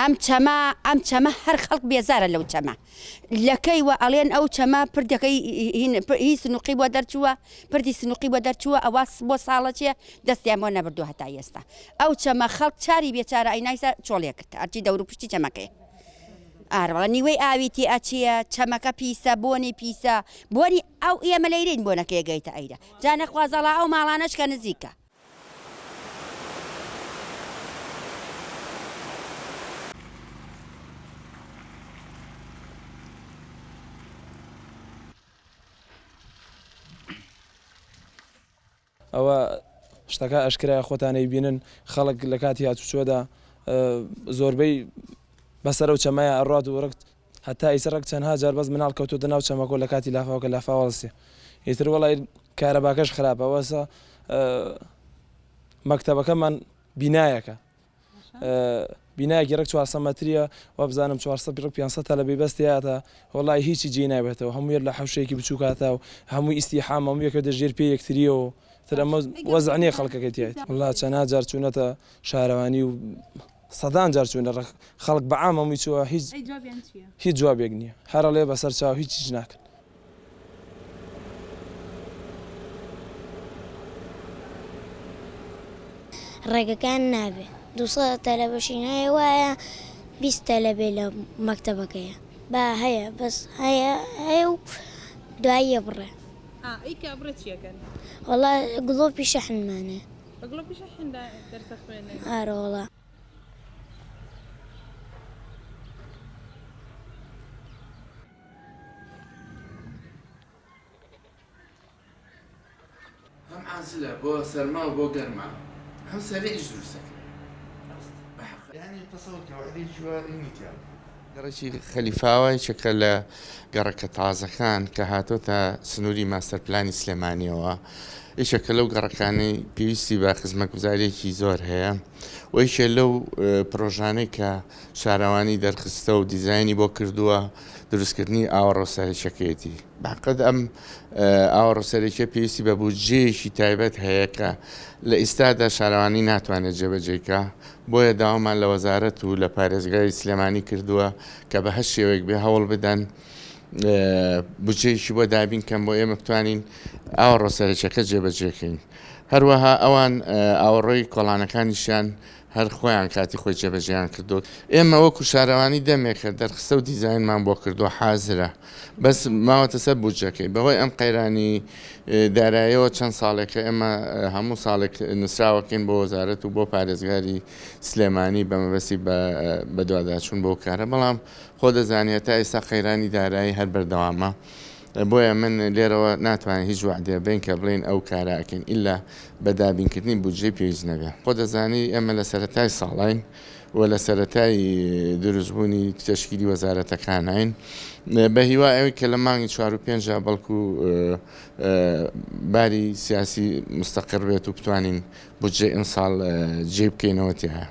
ئەم چەمە ئەم چەمە هەر خەڵک بێزارە لەو چەمە لەکەی وە ئەڵێن ئەو چەمە پردەکەی هی سنوقی بۆ دەرچووە پردی سنوقی بۆ دەرچووە ئەوە بۆ ساڵەچێ دەستیان بۆ نەبردووە هەتا ئێستا ئەو چەمە خەڵک چاری بێچارە ئەی نایسە چۆڵێ کرد هەرچی دەور و پشتی چەمەکەی ئارەوەڵا نیوەی ئاوی تێ ئەچێ چەمەکە پیسە بۆنی پیسە بۆنی ئەو ئێمە لەیرین بۆنەکەی گەیتە ئەیرە جا نەخوازەڵا ئەو ماڵانەش کە نزیکە. ئەوە شتەکە ئەشکرایە خۆتان ئەیبینن خەڵک لە کاتی هاتوچۆدا زۆربەی بەسەر ئەو چەمەیا ئەڕوات و ڕەک هەتا ئیسە ڕەک چەندها جار بەس مناڵ کەوتۆتە ناو چەمەکۆ لە کاتی لافاوکە لافاو هەڵسێ ئیتر وەڵای کارەباکەش خراپە وەسە مەکتەبەکەمان بینایەکە بینایەکی ڕێک 400 مەتریە وابزانم 400 ڕێک 500 تەلەبەی بەس تیاتا وەڵای هیچی جێی نابێتەوە هەموو یەک لە حەوشەیەکی بچووکاتا و هەموو ئیستیحام هەموو یەکەوێتە ژێر پێی یەکتریەوە تر ئەمە وەزع نییە خەڵکەکەی تیایت وەڵا چەنها جار چوونەتە شارەوانی و سەدان جار چوونە ڕەخ خەڵک بە عام هەمووی چووە هیچ هیچ جوابێک نییە هەر ئەڵێ بەسەر چاو هیچ هیچ ناکەن. ڕێگەکان نابێ 200 تەلەبەشی نایە وایە 20 تەلەبێ لە مەکتەبەکەیە با هەیە بەس هەیە هەیە و دواییە بڕێ. ئا ئەی کە ئەبڕێ چیەکەن؟ وەڵا گڵۆپی شەحنمان هەیە. بە گڵۆپی شەحن دەرس ئەخوێنن؟ ئارەوەڵا. هەم عازلە بۆ سەرما و بۆ گەرما هەم سەریعیش دروست ئەکرێ بە حەق. یانی تەسەور کە وەحدەیەکی وا هینی تیا بوو. گەڕەکی خەلیفاوە یەکێکە لە گەڕەکە تازەکان کە هاتۆتە سنووری ماستەرپلانی سلێمانییەوە، یەکێکە لەو گەڕەکانەی پێویستی بە خزمەتگوزارییەکی زۆر هەیە و یەکێ لەو پرۆژانەی کە شارەوانی دەرخستە و دیزاینی بۆ کردووە دروستکردنی ئاوەڕۆ سەرەکیەکەیەتی. بەحەقیقەت ئەم ئاوەڕۆ سەرەکیە پێویستی بە بودجەیەکی تایبەت هەیە کە لە ئیستادا شارەوانی ناتوانێت جێبەجێی کا، بۆیە داوامان لە وەزارەت و لە پارێزگای سلێمانی کردووە کە بە هەر شێوەیەک بێ هەوڵ بدەن بودجەیەکی بۆ دابین کەن بۆ ئێمە بتوانین ئاوەڕۆ سەرەکیەکە جێبەجێ کەین. هەروەها ئەوان ئاوەڕۆی کۆڵانەکانیشیان هەر خۆیان کاتی خۆی جێبەجێیان کردووە. ئێمە وەکو شارەوانی دەمێکە دەرخستە و دیزاینمان بۆ کردووە حازرە، بەس ماوەتە سەر بودجەکەی. بەهۆی ئەم قەیرانی داراییەوە چەند ساڵێکە ئێمە هەموو ساڵێک نووسراوەکەین بۆ وەزارەت و بۆ پارێزگاری سلێمانی بە مەبەستی بەدواداچوون بۆ کارە، بەڵام خۆ دەزانی هەتا ئێستا قەیرانی دارایی هەر بەردەوامە. بۆیە من لێرەوە ناتوانین هیچ وەعدێ بەین کە بڵێین ئەو کارە ئەکەین ئیلا بە دابینکردنی بودجەی پێویست نەبێ. خۆ دەزانی ئێمە لە سەرەتای ساڵاین و لە سەرەتای دروستبوونی تەشکیلی وەزارەتەکاناین بە هیوای ئەوەی کە لە مانگی چوار و پێنجا بەڵکو باری سیاسی مستەقر بێت و بتوانین بودجەی ئمساڵ جێ بکەینەوە تیایا.